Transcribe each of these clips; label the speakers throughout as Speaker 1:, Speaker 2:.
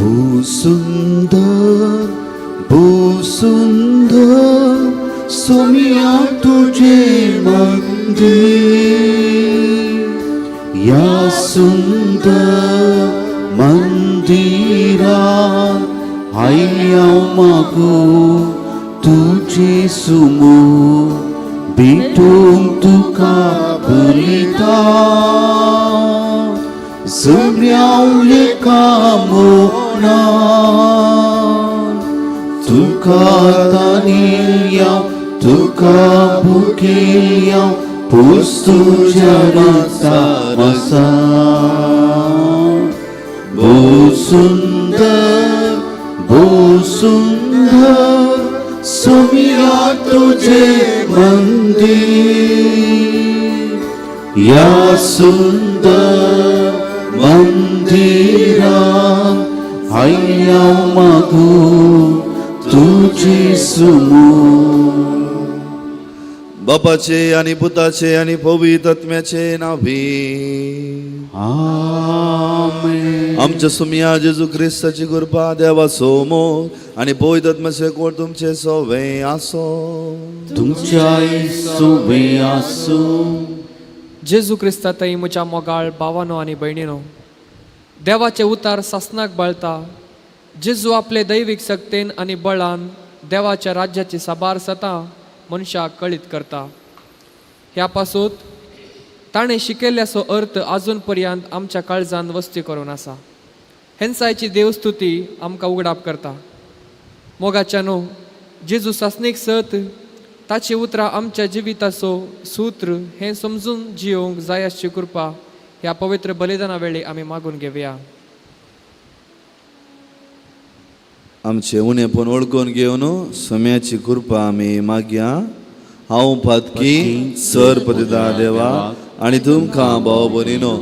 Speaker 1: भूसुंदर भूसुंदर सोमिया तुझे मंदिर, या सुंदर मंदिरा हांव मागू तुझे सुमू, भेटूंक तुका बलिता जम्यावले कामोना, तुका तानिया तुका भुकेल्या पुस्तुच्या रसा. भूसुंदर भूसुंदर सोमिया तुझे मंदिर, या सुंदर मंदिरा हांव मागू तुझे सुमू.
Speaker 2: बापाचे आणि पुताचे आणि पवित्र आत्म्याचे नावी.
Speaker 1: आमेन.
Speaker 2: आमच्या सुमिया जेजू क्रिस्ताची कृपा, देवाचो मोग आणि पवित्र आत्म्याचे कोण तुमचे सोवे आसो.
Speaker 1: तुमच्याय सुवे आसूं.
Speaker 3: जेजू क्रिस्तातई म्हज्या मोगाळ भावानो आनी भयणीनो, देवाचे उतार सासनाक बळता. जेजू आपले दैवीक सक्तेन आनी बळान देवाच्या राज्याची साबार सतां मनशाक कळीत करता. ह्या पासूत ताणें शिकयल्ल्याचो अर्थ आजून पर्यंत आमच्या काळजान वस्ती करून आसा. हेन्सायची देवस्तुती आमकां उगडाप करता. मोगाच्या न्हू, जेजू सासणीक सत ताची उतरां आमच्या जिविताचो सूत्र हें समजून जियोवंक जाय आसची कृपा ह्या पवित्र बलिदाना वेळी आमी मागून घेवया.
Speaker 2: आमचे उणेपण वळखून घेवन सम्याची कृपा आमी मागया. हांव पातकी सर पतिता देवा आनी तुमकां भाव भयणीनो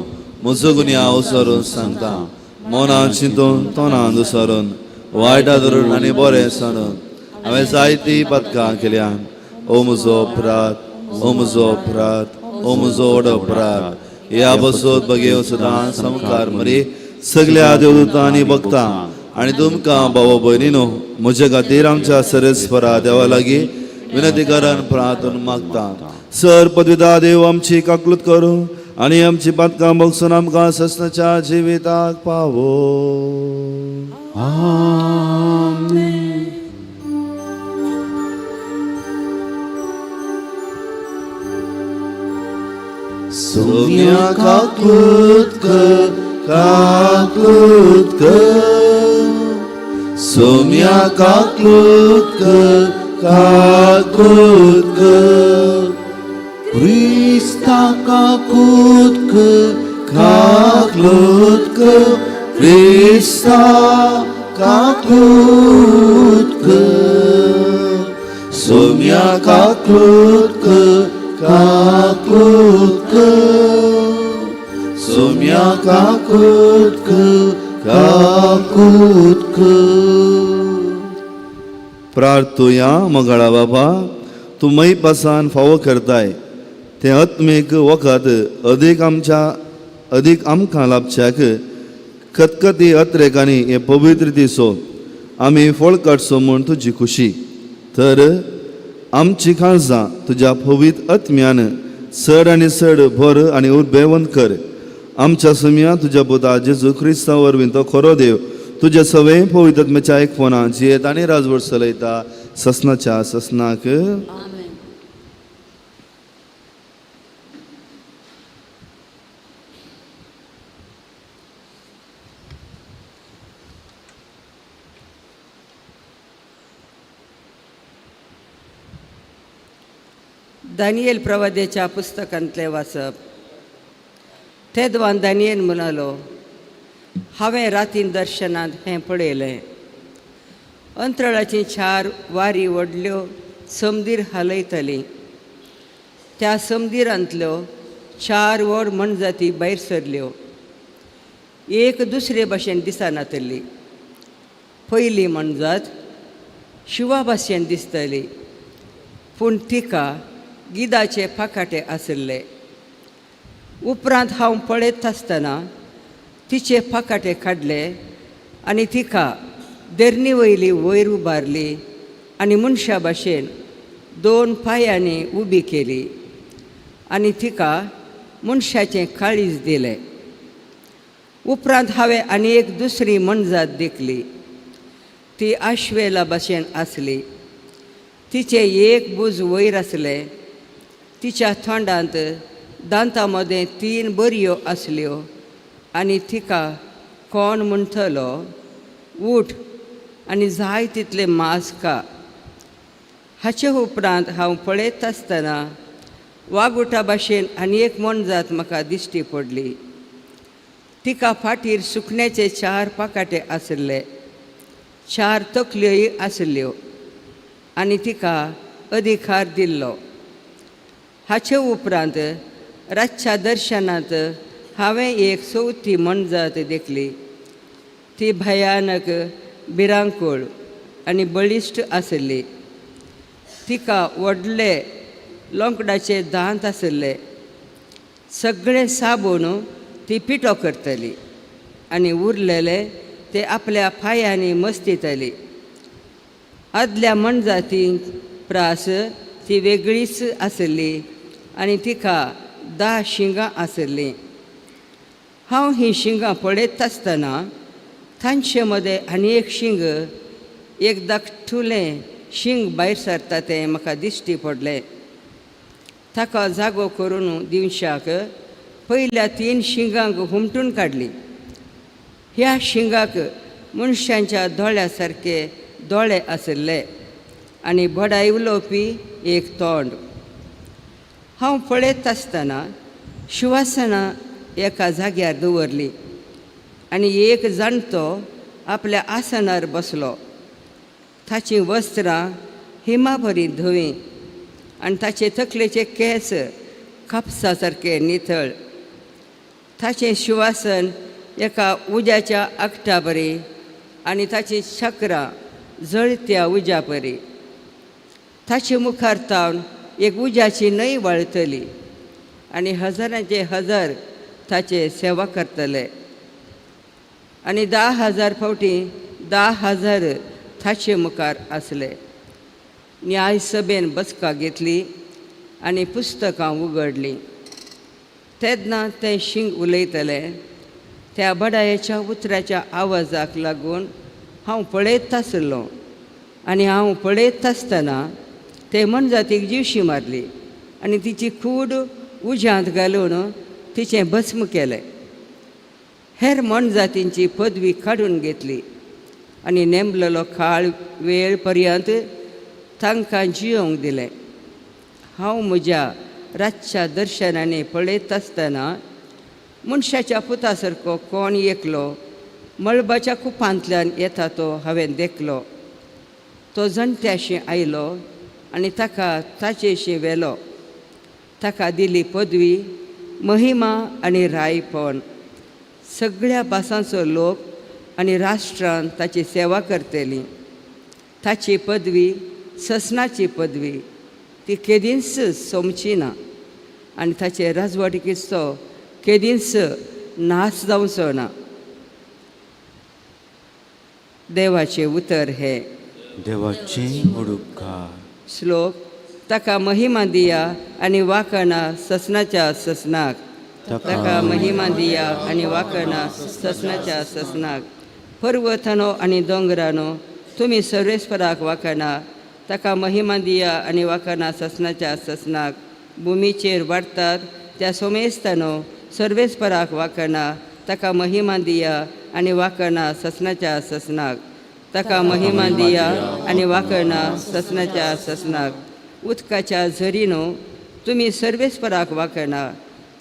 Speaker 2: म्हजो गुन्यांव सरून सांगता. मनान चिंतून, तोंडान दुसरून, वायटा धरून आनी बरें सांडून हांवें जायतीं पातकां केल्या. ओ म्हजो अपराध, ओ म्हजो अपराध, ओ म्हजो व्हड अपराध. ह्या बसोत बगेव सदां समकार मरी, सगल्या देवदूतांनी भक्तां आनी तुमकां भाव भयणीनो म्हज्या खातीर आमच्या सरेस्वरा देवा लागीं विनंती करन प्रार्थन मागता. सर पदविदा देव आमची काकलूत करूं आनी आमची पातकां बगसून आमकां ससनाच्या जिविताक पावो.
Speaker 1: आमेन.
Speaker 2: सोम्या काकूत कर, काकूत कर, सोम्या काकूत कर, काकूत कर,
Speaker 1: क्रिस्ता काकूत कर,
Speaker 2: काकूत कर, क्रिस्ता काकूत कर, सोम्या काकूत कर, काकूत कर, सोम्या काकूत कर, काकूत कर. प्रार्थुया. मगळा बाबा, तूं मैपासान फावो करताय तें आत्मीक वखद अदीक आमच्या अदीक आमकां लाभच्याक खतखती अत्रेकांनी हे पवित्र दिसो आमी फळ काडचो म्हूण तुजी खुशी. तर आमची काळजां तुज्या पवित्र आत्म्यान चड आनी चड भर आनी उर्बेवंत कर. आमच्या सुमया तुज्या पुता जेजू क्रिस्ता वरवीं, तो खरो देव, तुज्या सवय पवित्र आत्म्याच्या एक फोना जियेत आनी राजवट चलयता ससनाच्या ससनाक.
Speaker 4: दानियल प्रवाद्याच्या पुस्तकांतलें वाचप. तेदवान दानियल म्हणालो, हांवें रातीन दर्शनांत हें पळयलें, अंतराळाची चार वारी व्हडल्यो समदीर हालयताली. त्या समदिरांतल्यो चार व्हड मनजाती भायर सरल्यो, एक दुसरे भाशेन दिसनातली. पयली मनजात शिवा भाशेन दिसताली, पूण तिका गिदाचे पाखाटे आशिल्ले. उपरांत हांव पळयत आसतना तिचे पाखाटे काडले आनी तिका देरणी वयली वयर उबारली आनी मनशा भाशेन दोन पांयांनी उबी केली आनी तिका मनशाचें काळीज दिलें. उपरांत हांवें आनी एक दुसरी मनजात देखली. ती आश्वेला भाशेन आसली. तिचें एक बूज वयर आसलें. तिच्या तोंडांत दांतां मदें तीन बरयो आसल्यो आनी तिका कोण म्हणटलो, उठ आनी जाय तितलें मांस खा. हाचे उपरांत हांव पळयत आसतना वागुटा भाशेन आनी एक मोनजात म्हाका दिश्टी पडली. तिका फाटीर सुकण्याचे चार पाकाटे आशिल्ले, चार तकल्योय आशिल्ल्यो आनी तिका अधिकार दिल्लो. हाचे उपरांत रातच्या दर्शनांत हांवें एक चवथी मोनजात देखली. ती भयानक, भिरांकूळ आनी बळिश्ट आशिल्ली. तिका व्हडले लोंकडाचे दांत आशिल्ले. सगळें साबून ती पिठो करतली आनी उरलेले ते आपल्या पांयांनी मस्तितली. आदल्या मनजाती प्रास ती वेगळीच आशिल्ली आनी तिका 10 शिंगां आशिल्लीं. हांव हीं शिंगां पळयत आसतना तांचे मदें आनी एक शिंग, एक धाकटुलें शिंग भायर सरता तें म्हाका दिश्टी पडलें. ताका जागो करून दिवशाक पयल्या 3 शिंगांक हुमटून काडली. ह्या शिंगाक मनशांच्या दोळ्या सारके दोळे आशिल्ले आनी बडाय उलोवपी एक तोंड. हांव पळयत आसतना शिवासनां एका जाग्यार दवरली आनी एक जाणटो आपल्या आसनार बसलो. ताचीं वस्त्रां हिमाबरी धवीं आनी ताचे तकलेचे केंस कापसा सारके नितळ. ताचें शिवासन एका उज्याच्या आकटा बरी आनी ताचीं चक्रां जळत्या उज्या परी. ताचे मुखार तावन एक उज्याची न्हंय व्हाळटली आनी हजारांचे हजार ताचे सेवा करतले आनी 10,000 फावटी 10,000 ताचे मुखार आसले. न्याय सभेन बसका घेतली आनी पुस्तकां उगडलीं. तेन्ना तें शिंग उलयतलें. त्या बडायेच्या उतराच्या आवाजाक लागून हांव पळयत आसलो आनी हांव पळयत आसतना ते मनजातीक जिवशी मारली आनी तिची कूड उज्यांत घालून तिचें भस्म केलें. हेर मनजातींची पदवी काडून घेतली आनी नेमलेलो काळ वेळ पर्यंत तांकां जियोंक दिलें. हांव म्हज्या रातच्या दर्शनांनी पळयत आसतना मनशाच्या पुता सारको कोण एकलो मळबाच्या कुपांतल्यान येता तो हांवें देखलो. तो जाणट्याशी आयलो आनी ताका ताचेशी व्हेलो. ताका दिली पदवी, महिमा आनी रायपण. सगळ्या भासांचो लोक आनी राष्ट्रान ताची सेवा करतली. ताची पदवी ससनाची पदवी, ती केदींच सोंपची ना आनी ताचे राजवाटिकेचो केदींच नाश जावचो ना. देवाचें उतर हें.
Speaker 1: देवाचे उपकार.
Speaker 4: श्लोक. ताका महिमा दिया आनी वाकणा ससनाच्या ससनाक. ताका महिमा दिया आनी वाकणा ससनाच्या ससनाक. पर्वतानो आनी दोंगरानो, तुमी सर्वेस्पराक वाकणा. ताका महिमा दिया आनी वाकणा ससनाच्या ससनाक. भुमीचेर वाडतात त्या सोमेस्तानो, सर्वेस्पराक वाकणा. ताका महिमा दिया आनी वाकणा ससनाच्या ससनाक. ताका महिमा दिया आनी वाकणा ससनाच्या ससनाक. उदकाच्या झरीनो, तुमी सर्वेस्पराक वाकणा.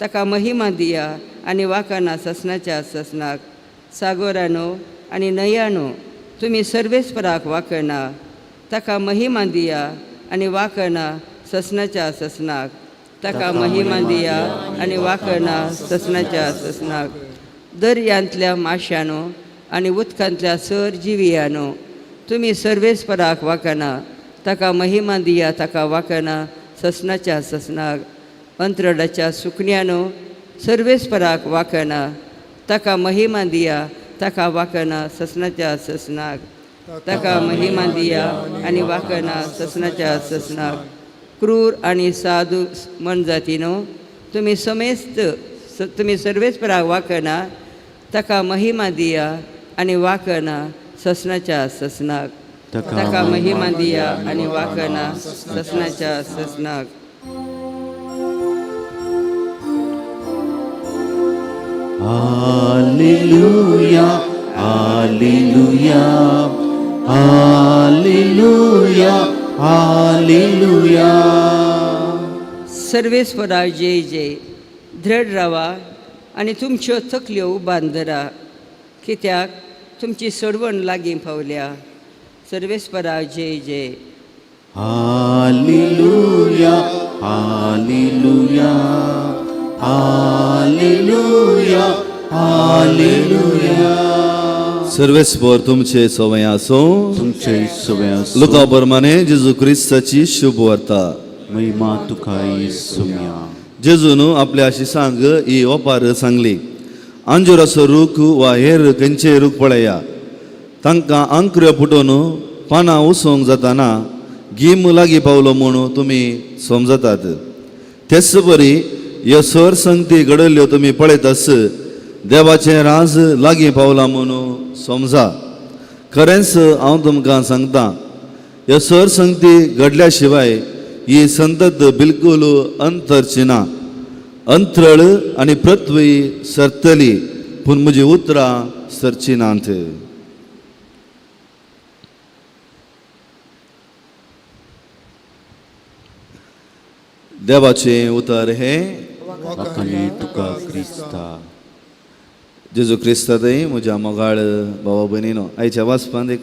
Speaker 4: ताका महिमा दिया आनी वाकणा ससनाच्या ससनाक. सागोरानो आनी न्हंयानो, तुमी सर्वेस्पराक वाकणा. ताका महिमा दिया आनी वाकणा ससनाच्या ससनाक. ताका महिमा दिया आनी वाकणा ससनाच्या ससनाक. दर्यांतल्या माश्यानो आनी उदकांतल्या सर जिवियानो, तुमी सर्वेस्पराक वाकणा. ताका महिमा दिया, ताका वाकणा ससनाच्या ससनाक. अंतरडाच्या सुकण्यानो, सर्वेस्पराक वाकणा. ताका महिमा दिया ताका वाकना ससनाच्या ससनाक. ताका महिमा दिया आनी वाकना ससनाच्या ससनाक. क्रूर आनी साधू मनजातीनो, तुमी समेस्त तुमी सर्वेस्पराक वाकना. ताका महिमा दिया आनी वाकना ससनाच्या ससनाक. ताका महिमा दिया आनी वाकना ससनाच्या ससनाक.
Speaker 2: Alleluia, Alleluia, Alleluia, Alleluia.
Speaker 4: सर्वेस्परा जय जय. धृढ रावा आनी तुमच्यो तकल्यो उबान धरा, कित्याक तुमची सोडवण लागीं पावल्या. सर्वेस्परा जय जय.
Speaker 2: Alleluia, Alleluia, Alleluia, Alleluia.
Speaker 5: सर्वेस्पर तुमचे सवय आसूं.
Speaker 1: तुमचे सवे आसूं.
Speaker 5: लुका प्रमाणे जेजू क्रिस्ताची शुभ वार्ता.
Speaker 1: महिमा तुका येसुम्या.
Speaker 5: जेजून आपल्या शिसांक ही ओपार सांगली, अंजुराचो रूख वा हेर खंयचेय रूख पळया. तांकां आंकऱ्यो फुटोवन पानां उसोवंक जाताना गीम लागीं पावलो म्हूण तुमी समजतात. तेच परी ह्यो सर संगती घडयल्ल्यो तुमी पळयतास, देवाचें राज लागीं पावलां म्हूण समजा. खरेंच हांव तुमकां सांगता, ह्यो सर संगती घडल्या शिवाय ही संतत बिलकुल अंतरची ना. अंतरळ आनी पृथ्वी सरतली, पूण म्हजी उतरां सरची नात. देवाचें उतर हें.
Speaker 1: वाखाणे तुका क्रिस्ता.
Speaker 5: जेजू क्रिस्तांतय म्हज्या मोगाळ भावा भयणीनो, आयच्या वाचपांत एक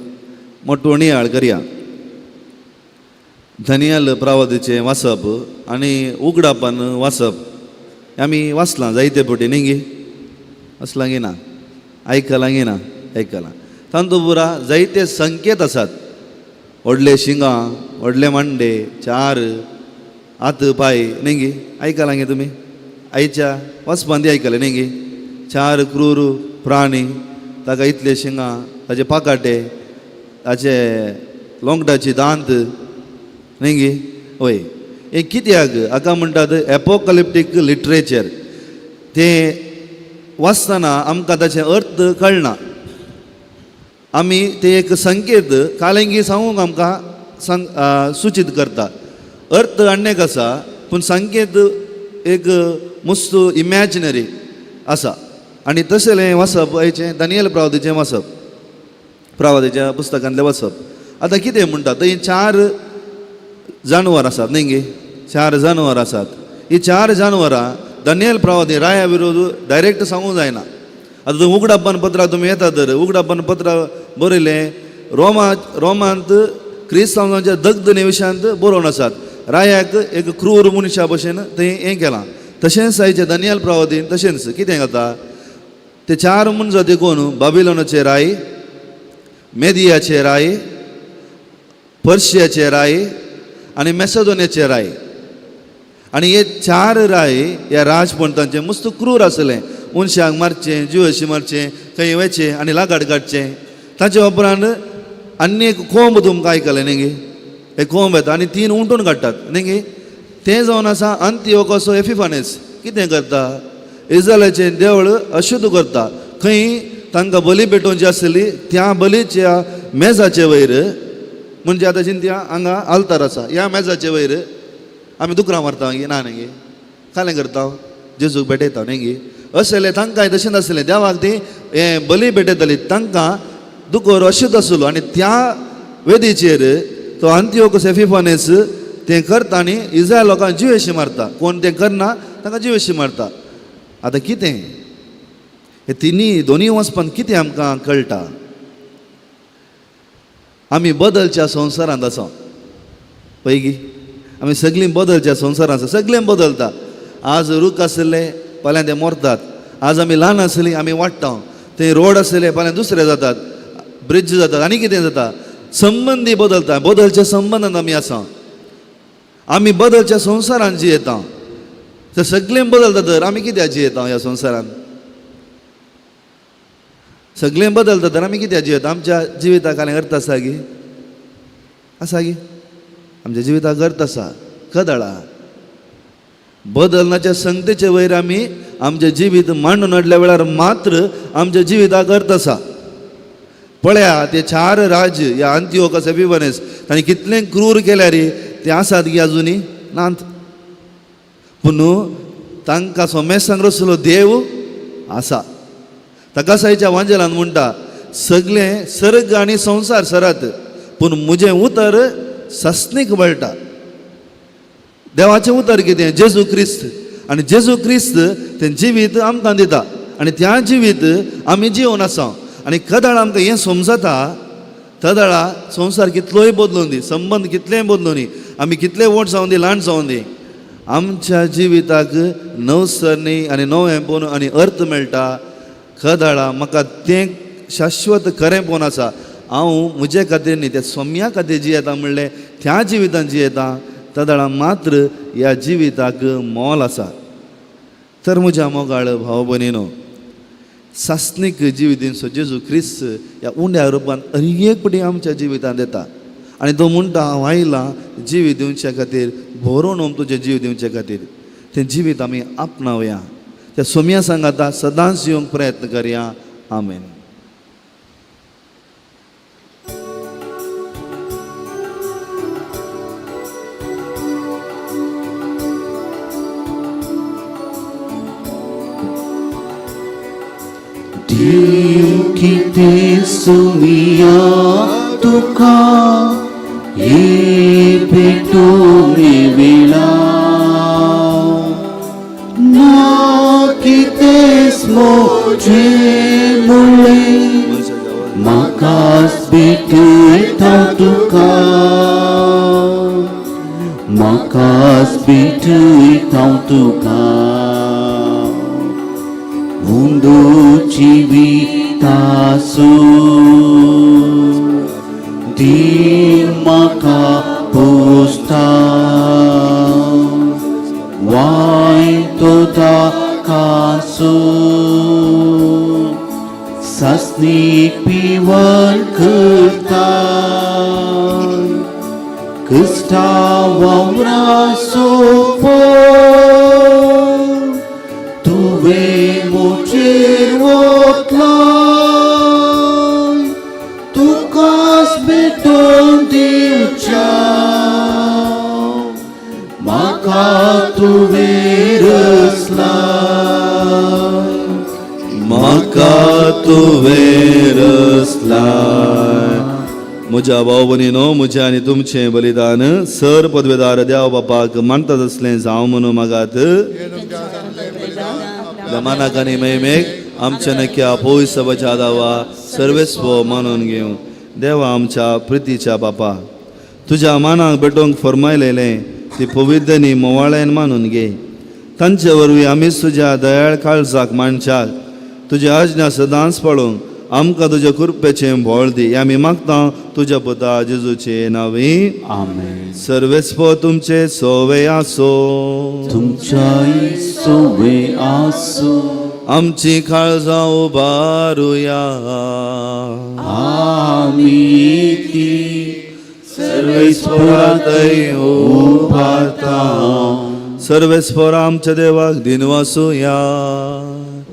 Speaker 5: मोटो नियाळ करया. धनियाल प्रावतीचें वाचप आनी उगडापान वाचप आमी वाचलां जायते फावटी न्ही गे? वाचलां गी ना? आयकलां गी ना? आयकलां. तातूंत पुरा जायते संकेत आसात. व्हडले शिंगां, व्हडले मांडे, चार हात पांय न्ही गे? आयकलां गे तुमी? आयच्या वाचपान ती आयकलें न्ही गे? चार क्रूर प्राणी, ताका इतले शिंगां, ताचे पाकाटे, ताचे लोंगटाचे दांत न्ही गे? वय, हें कित्याक हाका म्हणटात एपोकलिप्टीक लिटरेचर. तें वाचतना आमकां ताचें अर्थ कळना. आमी ते एक संकेत कालेंगी सांगूंक आमकां सांग सुचीत करता. अर्थ आन्नेक आसा, पूण संकेत एक मुस्त इमॅजिनरी आसा. आनी तशें वाचप आयचें दानियल प्रावतीचें वाचप, प्रावतीच्या पुस्तकांतलें वाचप. आतां कितें म्हणटा, थंय चार जानवर आसात न्ही गे? चार जानवर आसात. ही चार जानवरां दानियल प्रावती राया विरोध डायरेक्ट सांगूंक जायना. आतां तुमी उगडापन पत्राक तुमी येता तर उगडापन पत्र बरयलें रोमांत क्रिस्तांवांच्या दग्धने विशयांत बरोवन आसात. रायाक एक क्रूर मनशा भशेन थंय हें केलां. तशेंच आयचें दानियल प्रावतीन तशेंच कितें जाता, ते चार मनशां देखून बाबिलोनाचे राय, मेदियाचे राय, पर्शियाचे राय आनी मेसेदोनियाचे राय. आनी हे चार राय ह्या राजपंतांचे मस्त क्रूर आसले. मनशांक मारचें, जिवशी मारचें, खंय वचचें आनी लागाड काडचें. ताचे उपरांत आनी एक कोंब तुमकां आयकलें न्ही गे? एक कोंब येता आनी तीन उंटून काडटात न्ही गे? तें जावन आसा अंतियोकसो एफिफानेस कितें करता, इज्रायलाचें देवळ अशुद्ध करता. खंय तांकां बली पेटोवची आसली त्या बलीच्या मेजाचे वयर, म्हणजे आतां चिंतया हांगा आल्तार आसा, ह्या मेजाचे वयर आमी दुकरां मारता गे ना न्ही गे? कालें करता, जेजूक भेटयता न्ही गे? असलें तांकां तशेंच आसलें. देवाक ती हें बली भेटयताली, तांकां दुकोर अशुद्ध आसलो. आनी त्या वेदीचेर तो अंतियोकस एफिफानेस तें करता आनी इज्रायल लोकांक जिवेशी मारता. कोण तें करना तांकां जिवेशी मारता. आतां कितें हे तिनी दोनी वचपान कितें आमकां कळटा, आमी बदलच्या संवसारांत आसा पळय. आमी सगळीं बदलच्या संवसारांत आसा, सगळें बदलता. आज रूख आसले फाल्यां ते मरतात. आज आमी ल्हान आसली आमी वाडटा, थंय रोड आसले फाल्यां दुसरे जातात, ब्रिज जातात आनी कितें जाता. संबंदी बदलता, बदलच्या संबंदांत आमी आसा. आमी बदलच्या संवसारांत जियेता. तर सगळें बदलता तर आमी कित्याक जियेता ह्या संवसारांत? सगळें बदलता तर आमी कित्याक जियेता? आमच्या जिविताक कांय अर्थ आसा गी? आसा गी? आमच्या जिविताक अर्थ आसा कदळा बदलनाच्या संगतेचे वयर आमी आमचें जिवीत मांडून हाडल्या वेळार मात्र आमच्या जिविताक अर्थ आसा. पळया ते चार राज्य ह्या अंतियोकस एपिफनेस तांणी कितलें क्रूर केल्यार ते आसात गी अजुनी नात. पूण तांकां सोमेसांक रसलो देव आसा. ताका सायच्या वांजेलान म्हणटा सगळें सर्ग आनी संवसार सरात पूण म्हजें उतर सस्नीक वळटा. देवाचें उतर कितें? जेजू क्रिस्त. आनी जेजू क्रिस्त तें जिवीत आमकां दिता आनी त्या जिवीत आमी जिवन आसा. आनी कदाळ आमकां हें समजता तदळा संवसार कितलोय बदलून दी, संबंद कितलेय बदलून दी, आमी कितले व्हड जावन दी ल्हान जावन दी, आमच्या जिविताक नवसरणी आनी नवेंपण आनी अर्थ मेळटा. कदाळा म्हाका तें शाश्वत खरेंपण आसा. हांव म्हजे खातीर न्ही त्या सोम्या खातीर जियेता म्हणलें त्या जिवितान जियेता तदळा मात्र ह्या जिविताक मोल आसा. तर म्हज्या मोगाळ भाव भयणीनो, सासणीक जिवितींचो जेजू क्रिस्त ह्या उंड्या रुपान हर एक पटी आमच्या जिवितांत येता आनी तो म्हणटा हांव आयलां जिवीत दिवचे खातीर, भरून तुजें जीव दिवचे खातीर. तें जिवीत आमी आपणावया, त्या सोम्या सांगाता सदांच जिवंक प्रयत्न करया. आमेन.
Speaker 2: देव कितें सोमिया तुका हे भेटोवणे वेळा ना कितेंच म्हजें म्हणलें म्हाकाच भेटयता तुका, म्हाकाच भेटयता तुका. उंदो जिवितासो देव म्हाका पोसता, वायतो दाकासो सासणीक पिवन करता क्रिस्ता वावरा सोपो तुवें म्हजेर वतलाय तुकाच भेटोवन दिवच्या म्हाका तुवें रचलाय,
Speaker 5: म्हाका तुवें रचलाय. म्हज्या भाव भयणीनो, म्हजें आनी तुमचें बलिदान सर पदवेदार देव बापाक मानतात असलें जावं म्हणून मागात. मनाक आनी महिमेक आमच्या नक्या पयस सभाच्या दावा सर्वेस्व मानून घेवं. देवा आमच्या प्रितीच्या बापा, तुज्या मानाक भेटोवंक फरमायलेलें ती पवित्रनी मोवाळ्यान मानून घे. तांचे वरवीं आमीच तुज्या दयाळ काळजाक मानच्याक तुज्या आज्ञा सदांच पाळूंक आमकां तुज्या कृपेचें भोळ दी. आमी मागता तुज्या पुता जेजूचे नांवी.
Speaker 1: आमेन.
Speaker 5: सर्वेस्व तुमचे सोवे आसो.
Speaker 2: तुमच्याय सोवे आसो.
Speaker 5: आमची काळजां उबारुया.
Speaker 2: आमी ती
Speaker 5: सर्वेस्परातय
Speaker 2: उबारता.
Speaker 5: सर्वेस्पर आमच्या देवाक दिनवासुया.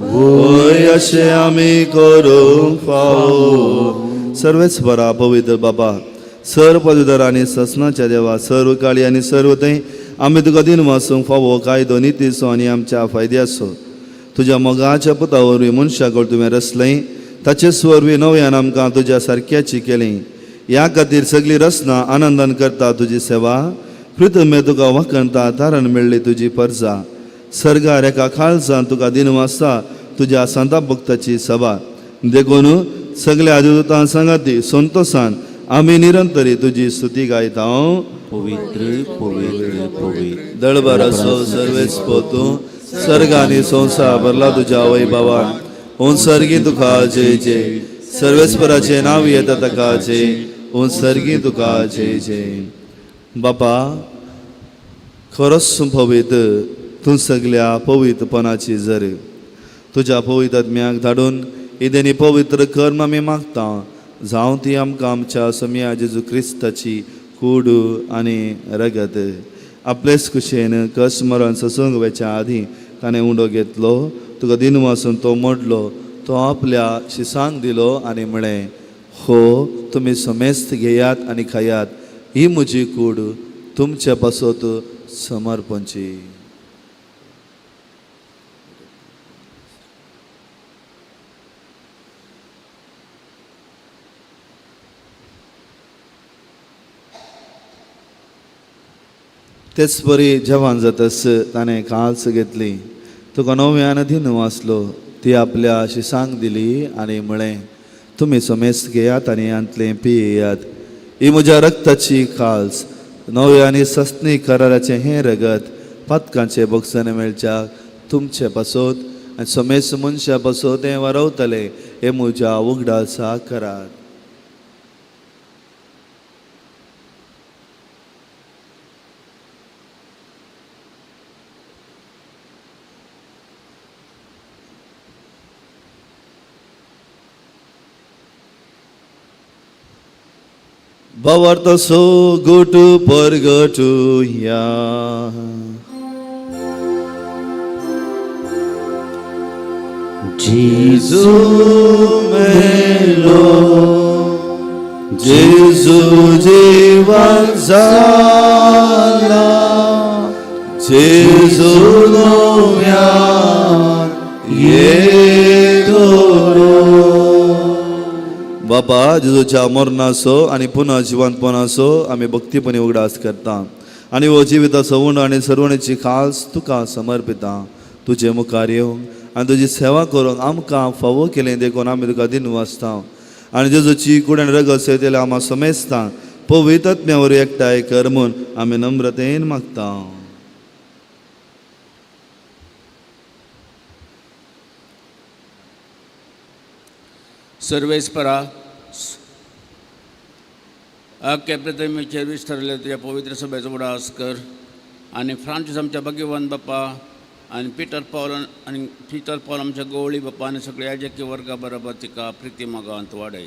Speaker 5: होय, अशें आमी करूंक फावो. सर्वेस्परा पवित्र बाबा, सर्व पदवीधर आनी ससनाच्या देवा, सर्व काळी आनी सर्व थंय आमी तुका दिनवासूंक फावो कायदो नितीचो आनी आमच्या फायद्याचो. तुज्या मोगाच्या पुता वरवीं मनशाक तुवें रचलें, ताचेच वरवीं नव्यान आमकां तुज्या सारक्याची केली. ह्या खातीर सगळी रचना आनंदान करता तुजी सेवा. प्रितमे तुका वाखणता तारण मेळ्ळी तुजी परजा. सर्गार एका खालसान तुका दिनवासता तुज्या सांता भक्ताची सभा. देखून सगल्या आदिदूतां सांगाती संतोसान आमी निरंतरी तुजी स्तुती गायता.
Speaker 1: पवित्र पवित्र पवित्र
Speaker 5: दळबर असो सर्वेस्पो तूं सर्ग आनी संवसार भरला तुज्या वैभवान. ओन सर्गी तुका जय जय. सर्वेस्पराचें नांव येता ताका जय. ओन सर्गी तुका जय जय. बापा, खरोच पवित्र तूं सगल्या पवित्रपणाची जर तुज्या पवित्र आत्म्याक धाडून ही देणी पवित्र कर्म आमी मागता जावं ती आमकां आमच्या सोमया जेजू क्रिस्ताची कूड आनी रगत. आपलेच कुशेन कस मरण ससंग वेच्या आदीं ताणें उंडो घेतलो, तुका दिनवासून तो मोडलो, तो आपल्या शिसांक दिलो आनी म्हळें, हो तुमी समेस्त घेयात आनी खायात, ही म्हजी कूड तुमचे पासत समर्पणची. तेच परी जेवण जातस ताणें काल्स घेतली, तुका नव्यान दिन वाचलो, ती आपल्या शिसांक दिली आनी म्हळें, तुमी समेस्त घेयात आनी हांतलें पियेयात, ही म्हज्या रक्ताची काल्स, नव्या आनी सस्नी कराराचें हें रगत पातकांचें बक्षण मेळच्या तुमचे पासत आनी समेस्त मनशा पासत हें वारवतलें, हें म्हज्या उगडासा करात. भावार्थ सो गोट परगटुया.
Speaker 1: जेजू
Speaker 5: मेलो, जेजू जिवन जाला, जेजू नव्यान येतलो. बाबा जेजूच्या मरणाचो आनी पुनः जिवंतपणाचो आमी भक्तीपणी उगडास करता आनी हो जिविताचो उंडो आनी सर्वणेची खास तुका समर्पिता. तुजे मुखार येवंक आनी तुजी सेवा करूंक आमकां फावो केलें देखून आमी तुका दिनवासता आनी जेजूची कूड आनी रगत सयतले आमा समेस्ता पवित्र आत्म्या वरवीं एकठांय कर म्हूण आमी नम्रतेन मागता.
Speaker 6: सर्वेस्परा आख्या प्रतिमेचेर विस्तारले तुज्या पवित्र सभेचो उडास कर आनी फ्रांसीस आमच्या भाग्यवान बापा आनी पिटर पावल आनी पिटर पावल आमच्या गवळी बापा आनी सगळ्या याजकी वर्गा बरोबर तिका प्रिती मोगांत वाडय.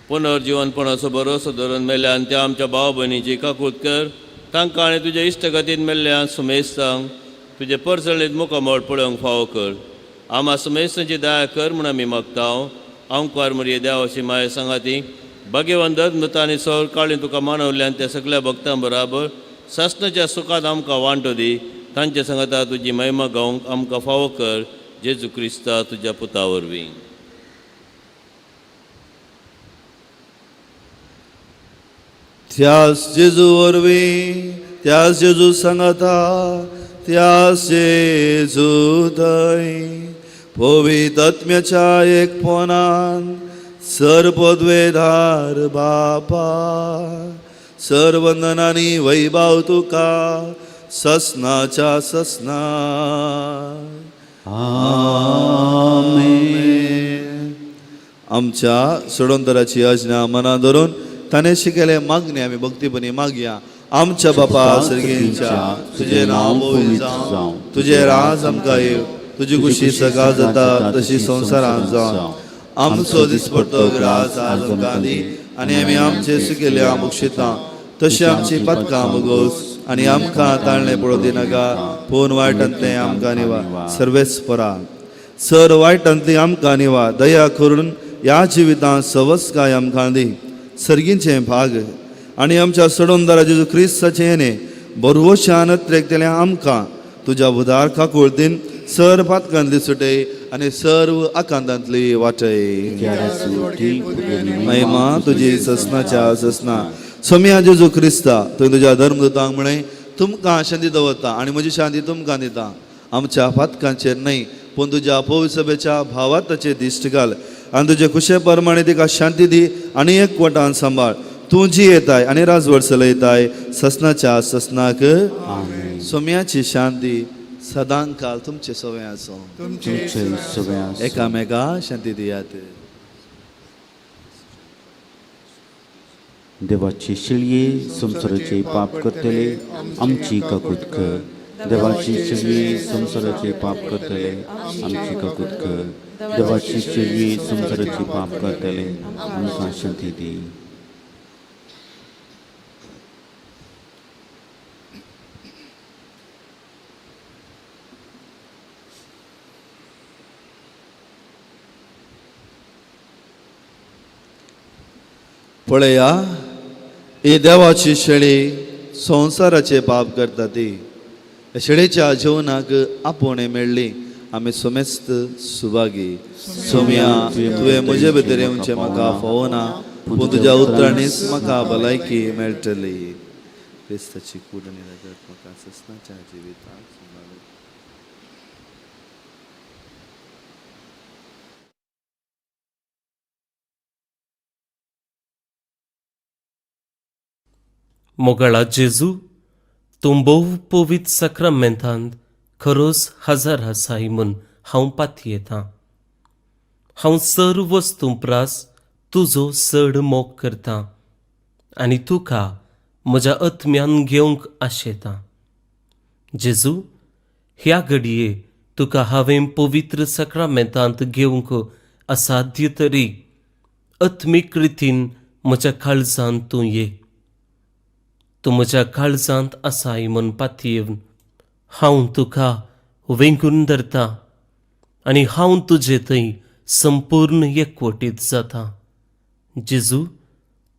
Speaker 7: पुनर्जिवनपणाचो भरोसो धरून मेल्ल्यान त्या आमच्या भाव भयणीची काकूत कर, तांकां आनी तुज्या इश्टगतीन मेल्ल्यान सुमेस्तांक तुजे परजळीत मुखामळ पळोवंक फावो कर. आमा सुमेस्तांची दया कर म्हूण आमी मागता. आमकार मरये देवाची माया सांगाती भाग्यवान धर्मदूत आनी सौर काळी तुका मानवल्यान त्या सगळ्या भक्तां बराबर सासणाच्या सुखांत आमकां वांटो दी. तांचे सांगाता तुजी महिमा गावंक आमकां फावो कर, जेजू क्रिस्ता तुज्या पुता वरवीं.
Speaker 5: त्यास जेजू वरवीं, त्यास जेजू सांगाता, त्यास जेजू थंय पवित्र आत्म्याच्या एकपणान सर पदवेधार बापा, सर वंदनानी वैभाव तुका ससनाच्या ससना.
Speaker 1: आमेन.
Speaker 5: आमच्या सोडोंतराची आज्ञा मनां धरून ताणें शिकयले मागणे आमी भक्तीपणी मागया. आमच्या बापा सर्गींच्या, तुजें नांव पवित्र जावं, तुजें राज आमकां येवं, तुजी खुशी सकाळ जाता तशी संवसारांत जावं. आमचो दिसपडतो ग्रास आज आमकां दी आनी आमी आमचे सुकेले बक्षिता तशी आमची पातकां मुगोस आनी आमकां ताळणें पळोवं दिनाका, पूण वायटांतलें आमकां निवा. सर्वेस्परा सर वायटांतली आमकां निवा, दया करून ह्या जिवितांत सवस्काय आमकां दी. सर्गींचें भाग आनी आमच्या सडोंदारा जेजू क्रिस्ताचें येणें बरवशान त्रेकतलें आमकां तुज्या उदार काकुळतीन सर पातकांतली सुटय आनी सर्व आकांतांतली वाटय. महिमा तुजी ससनाच्या ससना. सोम्या जेजू क्रिस्ता, तुवें तुज्या धर्मदूतांक म्हळें, तुमकां शांती दवरता आनी म्हजी शांती तुमकां दिता. आमच्या पातकांचेर न्हय पूण तुज्या पवित्र भावात ताचेर दिश्ट घाल आनी तुजे कुशे प्रमाणे तिका शांती दी आनी एकवटान सांबाळ. तूं जी येताय आनी राजवट चलयताय ससनाच्या ससनाक. सोम्याची शांती सदांकाल तुमचे सवय आसूं. एकामेका शांती दियात.
Speaker 1: देवाची शिळये संवसाराचे पाप करतले आमची काकूत कर. देवाची शिळये संवसाराचे पाप करतले आमची काकूत कर. देवाची शिळये संवसाराचे पाप करतले आमकां शांती दी.
Speaker 5: पळया, ही देवाची शेळी संवसाराचे पाप करता ती. ह्या शेळेच्या जेवणाक आपोवणें मेळ्ळी आमी समेस्त सुभागी. सोम्या, तुवें म्हजे भितर येवचें म्हाका फावना, पूण तुज्या उतरांनीच म्हाका भलायकी मेळटली. क्रिस्ताची कूड आनी रगत म्हाका ससनाच्या जिविताक सांबाळूं.
Speaker 8: मोगाळा जेजू, तूं भोव पवित्र साक्रामेंतांत खरोच हजर आसाय म्हूण हांव पातयेतां. हांव सर वस्तूं प्रास तुजो चड मोग करतां आनी तुका म्हज्या आत्म्यान घेवंक आशेतां. जेजू, ह्या घडये तुका हांवें पवित्र साक्रामेंतांत घेवंक असाध्य तरी आत्मीक रितीन म्हज्या काळजांत तूं ये. तूं म्हज्या काळजांत आसाय म्हूण पातयेवन हांव तुका वेंगून धरता आनी हांव तुजे थंय संपूर्ण एकवटीत जाता. जेजू,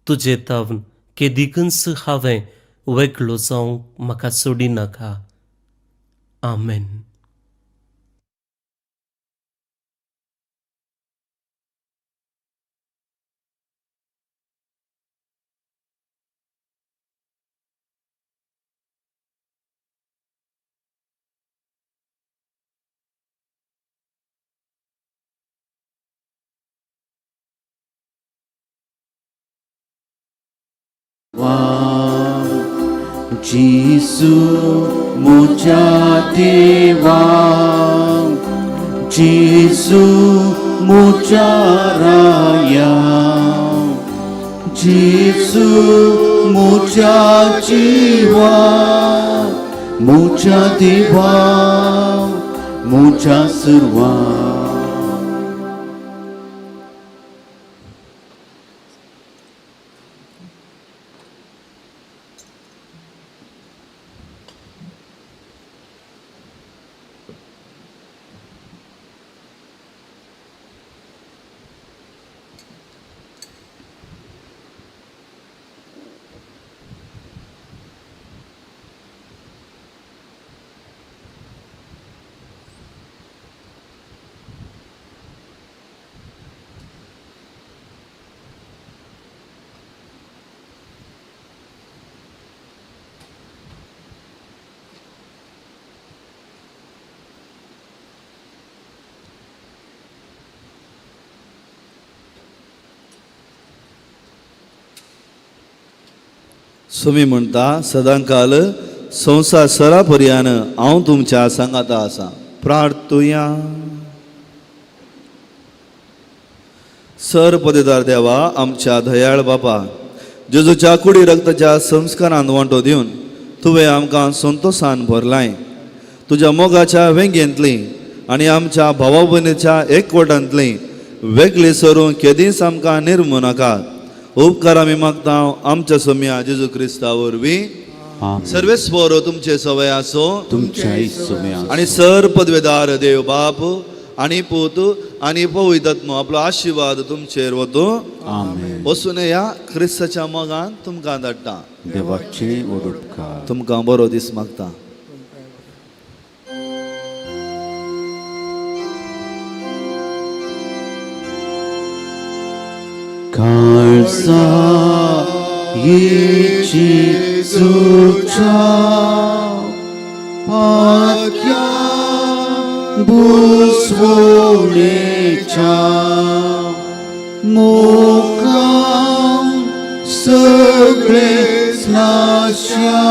Speaker 8: तुजे तावन केदिकूच हांवें वेगळो जावंक म्हाका सोडिनाका. आमेन.
Speaker 2: जेजू म्हज्या देवा, जेजू म्हज्या राया, जेजू म्हज्या जिवा, म्हज्या देवा, म्हज्या सर्वा.
Speaker 5: सुमी म्हणटा, सदांकाल संवसार सरा पर्यान हांव तुमच्या सांगाता आसा. प्रार्थुया. सर पदेदार देवा, आमच्या दयाळ बापा, जेजूच्या कुडी रक्ताच्या संस्कारान वांटो दिवन तुवें आमकां संतोशान भरलाय. तुज्या मोगाच्या वेंगेंतली आनी आमच्या भावा भयणीच्या एकवटांतली वेगळी सरून केदींच आमकां निर्मू नाका. उपकार आमी मागता आमच्या सोम्या जेजू क्रिस्ता वरवीं. सर्वेस्वर तुमचे सवय आसो
Speaker 1: तुमच्याय सोम्या.
Speaker 5: आनी सर पदवेदार देव बाप आनी पूत आनी पवित्र आपलो आशिर्वाद तुमचेर वतूं.
Speaker 1: आमेन.
Speaker 5: वचून ह्या क्रिस्ताच्या मोगान तुमकां धाडटा.
Speaker 1: देवाचे व्हड उपकार.
Speaker 5: तुमकां बरो दीस मागता.
Speaker 2: काळजा येजेजूच्या पाक्या बुसवणेच्या मोगान सगळे स्नाश्या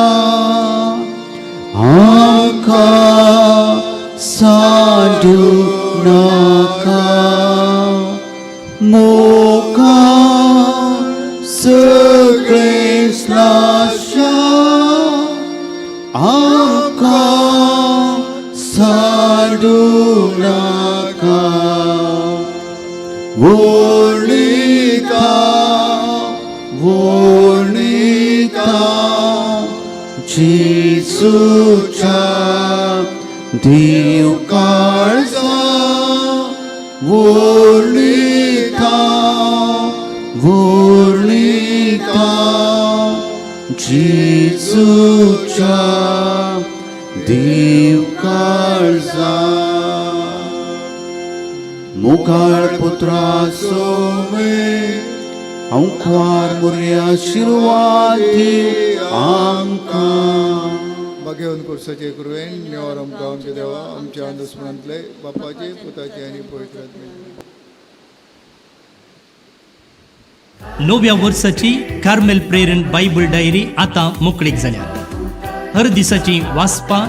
Speaker 2: आमकां सांडू नाका. मोगान सगळे जेजूच्या देव काळजा वर्णिता वर्णिता जेजूच्या देव काळजा मुखाळ पुत्रा सोमे अंकुवार मुर्या आशीर्वाद दी आमकां.
Speaker 9: भाग्यवंत कुर्साचे कृपेन निवार आमकां आमच्या देवा आमच्या अंदस्मणांतले बापाचे पुताचे आनी पवित्र आत्म्याचे.
Speaker 10: नव्या वर्साची कार्मेल प्रेरण बायबल डायरी आतां मोकळीक जाल्या. हर दिसाची वाचपां,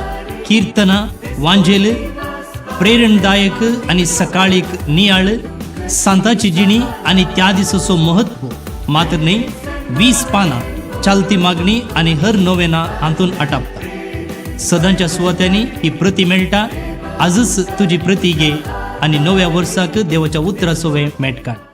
Speaker 10: किर्तनां, वांजेल, प्रेरणदायक आनी सकाळीक नियाळ, सांताची जिणी आनी त्या दिसाचो महत्व मात्र न्ही 20 पानां चालती मागणी आनी हर नोवेना हातून आटापता. सदांच्या सुवात्यांनी ही प्रती मेळटा. आजच तुजी प्रती घे आनी नव्या वर्साक देवाच्या उतरा सोवे मेट काड.